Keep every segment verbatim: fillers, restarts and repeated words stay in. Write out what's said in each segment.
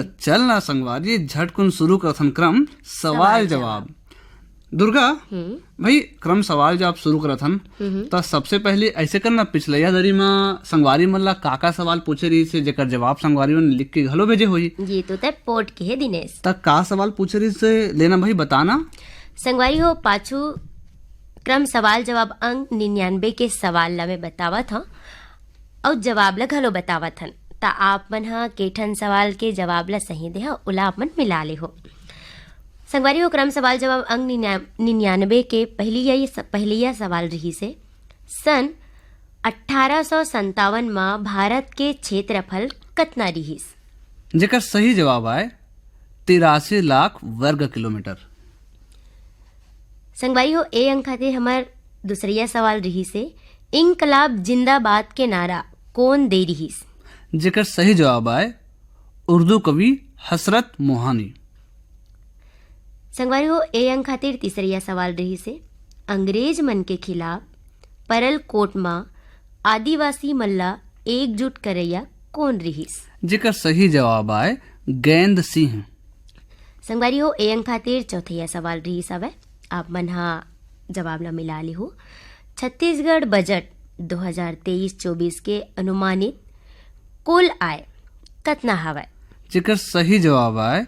त चल ना संगवारी, झटकुन शुरू करथन क्रम सवाल सवाल जवाब। जवाब। दुर्गा, हम्म। भाई, क्रम सवाल जवाब शुरू करथन, हम्म। त सबसे पहले ऐसे करना, पिछलैया दरी म संगवारी मन ला का का सवाल पूछे रहिस हे, जेकर जवाब संगवारी मन लिख के घलो भेजे होही। ये तो तय पोट के हे, दिनेश। त का सवाल पूछे रहिस हे, लेना भाई, बताना। संगवारी हो, पाछू क्रम सवाल जवाब अंक निन्यानबे के सवाल ला मैं बतावत हंव। अउ जवाब ल घलो बतावत हन। त आप मन ह के ठन सवाल के जवाब ल सही दे हव, ओला आप मन मिला ले हो। संगवारी हो, क्रम सवाल जवाब अंक निन्या-, निन्यानबे के पहली या, पहलिया सवाल रिहिस हे, सन अट्ठारह सौ संतावन म भारत के क्षेत्रफल कतना रिहिस? जेकर सही जवाब आय तिरासी लाख वर्ग किलोमीटर। संगवारी हो, ए अंक खातिर हमर दूसरइया सवाल रिहिस हे, इंकलाब जिंदाबाद के नारा कोन दे रिहिस? जेकर सही जवाब आय उर्दू कवि हसरत मोहानी। संगवारी हो, ए अंक खातिर तीसरइया सवाल रिहिस हे, अंग्रेज मन के खिलाफ परल कोट म आदिवासी मन ला एकजुट करइया कोन रिहिस? जेकर सही जवाब आय गैंद सिंह। संगवारी हो, ए अंक खातिर चौथइया सवाल रिहिस हवय। आप मन ह जवाब ल मिला लिहू। छत्तीसगढ़ बजट दो हज़ार तेईस चौबीस के अनुमानित कुल आय कतना हवय? जेकर सही जवाब आय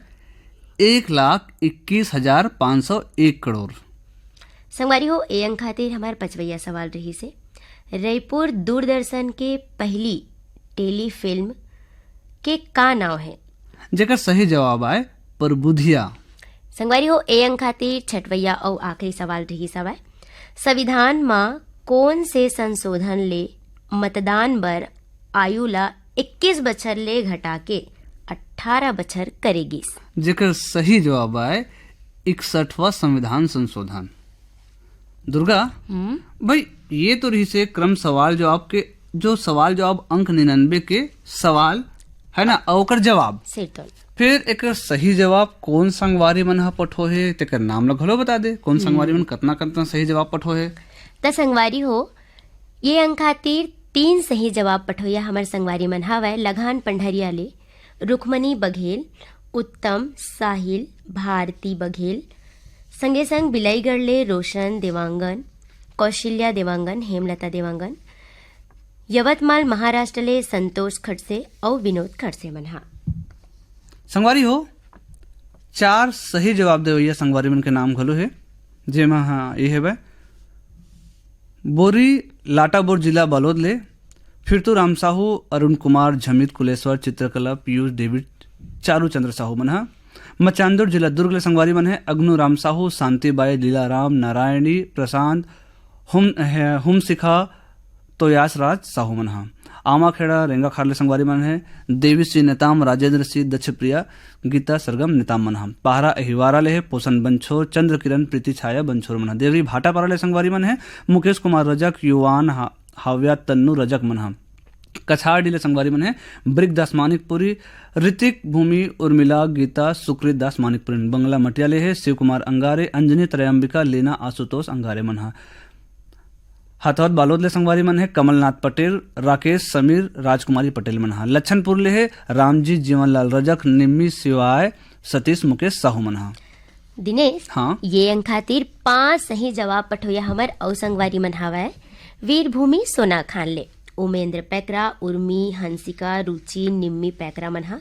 एक लाख इक्कीस हजार पाँच सौ एक करोड़। संगवारी हो, ए अंक खातिर हमर पचवइया सवाल रिहिस हे, रईपुर दूरदर्शन के पहली टेली फिल्म के का नाव हे? जेकर सही जवाब आय परबुधिया। संगवारी हो, ए अंक खातिर छठवइया अउ आखिरी सवाल रिहिस हवय, संविधान म कोन से संशोधन ले मतदान बर आयु ला इक्कीस बछर ले घटा के अट्ठारह बछर करे गिस? जेकर सही जवाब आय इकसठवां संविधान संशोधन। दुर्गा, हम्म। भाई, ये तो रहिस हे क्रम सवाल जवाब के, जो सवाल जवाब अंक निन्यानबे के सवाल है ना, अउ ओकर जवाब। सिरतोन। फिर एकर सही जवाब कोन संगवारी मन ह पठो हे, तेकर नाम ल घलो बता दे, कोन संगवारी मन कतना कतना सही जवाब पठो हे। त संगवारी हो, ये अंक खातिर तीन सही जवाब पठोइया हमर संगवारी मन हवय, लघान पंडहरिया ले रुखमनी बघेल, उत्तम, साहिल, भारती बघेल, संगे संग बिलाईगढ़ ले रोशन देवांगन, कौशल्या देवांगन, हेमलता देवांगन, यवतमाल महाराष्ट्र ले संतोष खड़से अउ विनोद खड़से मन ह। संगवारी हो, चार सही जवाब देवइया संगवारी मन के नाम घलो हे, जेमा ह ये हेवय, बोरी लाटाबोर जिला बालोद ले, फिरतू राम साहू, अरुण कुमार, झमित कुलेश्वर, चित्रकला, पीयूष, डेविड, चारू चंद्र साहू मन ह। मचांदुर जिला दुर्ग ले संगवारी मन हे, अग्नू राम साहू, शांति बाई, लीला राम, नारायणी, प्रशांत, हुम, हे, हुम शिखा, तोयास राज साहू मन ह। आमाखेड़ा रेंगाखार ले संगवारी मन हे, देवी सिंह नेताम, राजेंद्र सिंह, दक्षप्रिया, गीता सरगम नेताम मन ह। पहरा अहिवारा ले हे, पोषण बंछोर, चंद्र किरण, प्रीति छाया बंछोर मन ह। देवरी भाटापारा ले संगवारी मन हे, मुकेश कुमार रजक, युवान हा-, हाव्या तन्नू रजक मन ह। कछारडी ले संगवारी मन हे, ब्रिक दास मानिकपुरी, ऋतिक भूमि, उर्मिला, गीता, सुकृत दास मानिकपुरी। बंगला मटिया ले हे, शिव कुमार अंगारे, अंजनी त्रयंबिका, लीना आशुतोष अंगारे मन ह। हथौद बालोद ले संगवारी मन हे, कमलनाथ पटेल, राकेश, समीर, राजकुमारी पटेल मन ह। लच्छनपुर ले हे, रामजी, जीवनलाल रजक, निम्मी, शिवाय, सतीश, मुकेश साहू मन ह। दिनेश, हाँ। ये अंक खातिर पांच सही जवाब पठोइया हमर अउ संगवारी मन हवय, वीरभूमि सोनाखान ले उमेंद्र पैकरा, उर्मी, हंसिका, रुचि, निम्मी पैकरा मन ह।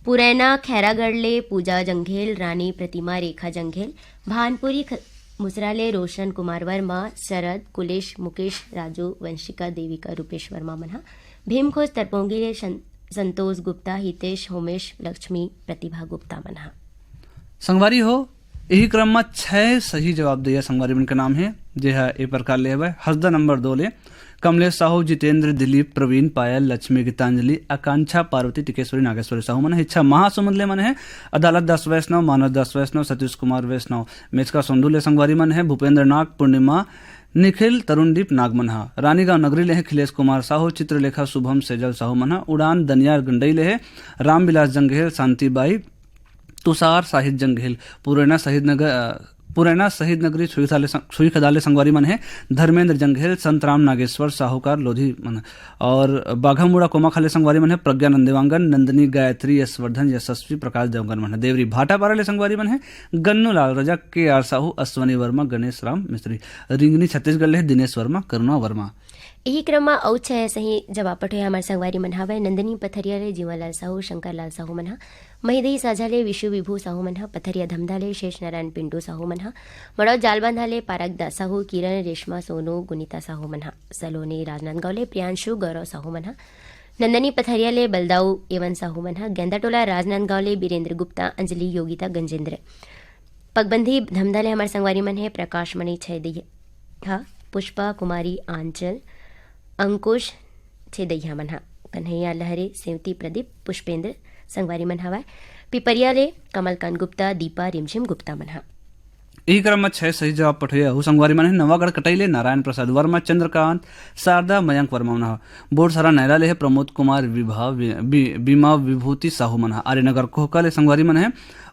पुरैना खैरागढ़ ले पूजा जंघेल, रानी प्रतिमा, रेखा जंघेल, भानपुरी ख-, मुसरा ले रोशन कुमार वर्मा, शरद, कुलेश, मुकेश, राजू, वंशिका, देविका, रूपेश वर्मा मन ह। भीमखोज तरपोंगी ले शन-, संतोष गुप्ता, हितेश, होमेश, लक्ष्मी, प्रतिभा गुप्ता मन ह। संगवारी हो, इही क्रम म छह सही जवाब देइया संगवारी मन के नाम हे, जे ह ए प्रकार ले हवय। हसदा नंबर दो ले कमलेश साहू, जितेंद्र, दिलीप, प्रवीण, पायल, लक्ष्मी, गीतांजलि, आकांक्षा, पार्वती, टिकेश्वरी, नागेश्वरी साहू मन ह। इच्छा महासमुंद ले मन हे, अदालत दास वैष्णव, मानस दास वैष्णव, सतीश कुमार वैष्णव। मेचका सोंडू ले संगवारी मन हे, भूपेंद्र नाग, पूर्णिमा, निखिल, तरुणदीप नाग मन ह। रानीगांव नगरी ले हे खिलेश कुमार साहू, चित्रलेखा, शुभम, सेजल साहू मन ह। उड़ान दनियार गंडई ले हे रामविलास जंघेल, शांति बाई, तुषार साहित जंघेल। पुरैना शहीद नगर, अ, पुरैना शहीद नगरी छुईखदाले सं-, छुईखदाले संगवारी मन हे धर्मेंद्र जंघेल, संतराम नागेश्वर साहूकार लोधी मन, और बाघामुड़ा कोमाखाले संगवारी मन हे प्रज्ञानंद देवांगन, नंदिनी गायत्री, यशवर्धन यशस्वी, प्रकाश देवगन मन हे देवरी भाटापारा ले संगवारी मन हे गन्नू लाल रजक, के आर साहू, अश्वनी वर्मा, गणेश राम मिस्त्री, रिंगनी छत्तीसगढ़ ले हे दिनेश वर्मा, करुणा वर्मा। इही क्रम म अउ छह सही जवाब पठोए हमर संगवारी मन हावय नंदिनी पथरिया ले जीवनलाल साहू, शंकर लाल साहू मन ह, महिदई साझा ले विशु विभू साहू मन ह, पथरिया धमधा ले शेष नारायण पिंटू साहू मन ह, मड़ौद जालबांधा ले पारक दास साहू, किरण, रेशमा, सोनू, गुनीता साहू मन ह, सलोनी राजनांदगांव ले प्रियांशु, गौरव साहू मन ह, नंदनी पथरिया ले बलदाऊ एवन साहू मन ह, गेंदाटोला राजनांदगांव ले बीरेंद्र गुप्ता, अंजलि, योगिता, गंजेंद्र। पगबंदी धमधा ले हमर संगवारी मन हे प्रकाश मणि छै दइहा, पुष्पा कुमारी आंचल, अंकुश छै दइहा मन ह, कन्हैया लहरे, सेवती प्रदीप, पुष्पेंद्र संगवारी मन हवय। पिपरिया ले कमलकांत गुप्ता, दीपा रिमझिम गुप्ता मन ह। इही क्रम म छह सही जवाब पठोए अहू संगवारी मन हे नवागढ़ कटई ले नारायण प्रसाद वर्मा, चंद्रकांत, शारदा, मयंक वर्मा मन ह। बोरसरा नैरा ले हे प्रमोद कुमार, विभा, वि-, बि-, बीमा विभूति साहू मन ह। आर्यनगर कोहका ले संगवारी मन हे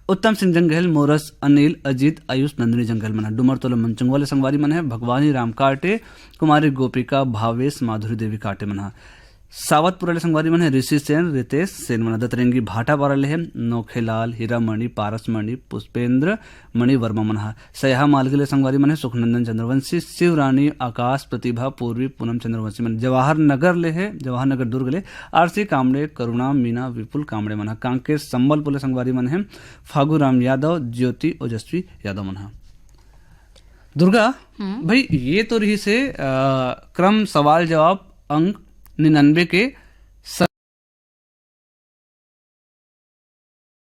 उत्तम सिंह जंघेल, मोरस अनिल, अजीत, आयुष, नंदिनी जंघेल मन ह। डूमरतोला मंचुंगवा ले संगवारी मन हे भगवानी राम काटे, कुमारी गोपिका, भावेश, माधुरी देवी काटे मन ह। सावतपुरा ले संगवारी मन हे ऋषि सेन, रितेश सेन मन ह। दतरेंगी भाटापारा ले हे नोखेलाल, हीरामणि, पारसमणि, पुष्पेंद्र मणि वर्मा मन ह। सयहा मालगी ले संगवारी मन हे सुखनंदन चंद्रवंशी, शिवरानी, आकाश, प्रतिभा, पूर्वी, पूनम चंद्रवंशी मन। जवाहर नगर ले हे, जवाहर नगर दुर्ग ले आरसी कामड़े, करुणा, मीना, विपुल कामड़े मन ह। कांकेर संबलपुर ले संगवारी मन हे फागू राम यादव, ज्योति, ओजस्वी यादव मन ह। दुर्गा, हम्म। भाई, ये तो रही से, अ, क्रम सवाल जवाब अंक निन्यानवे के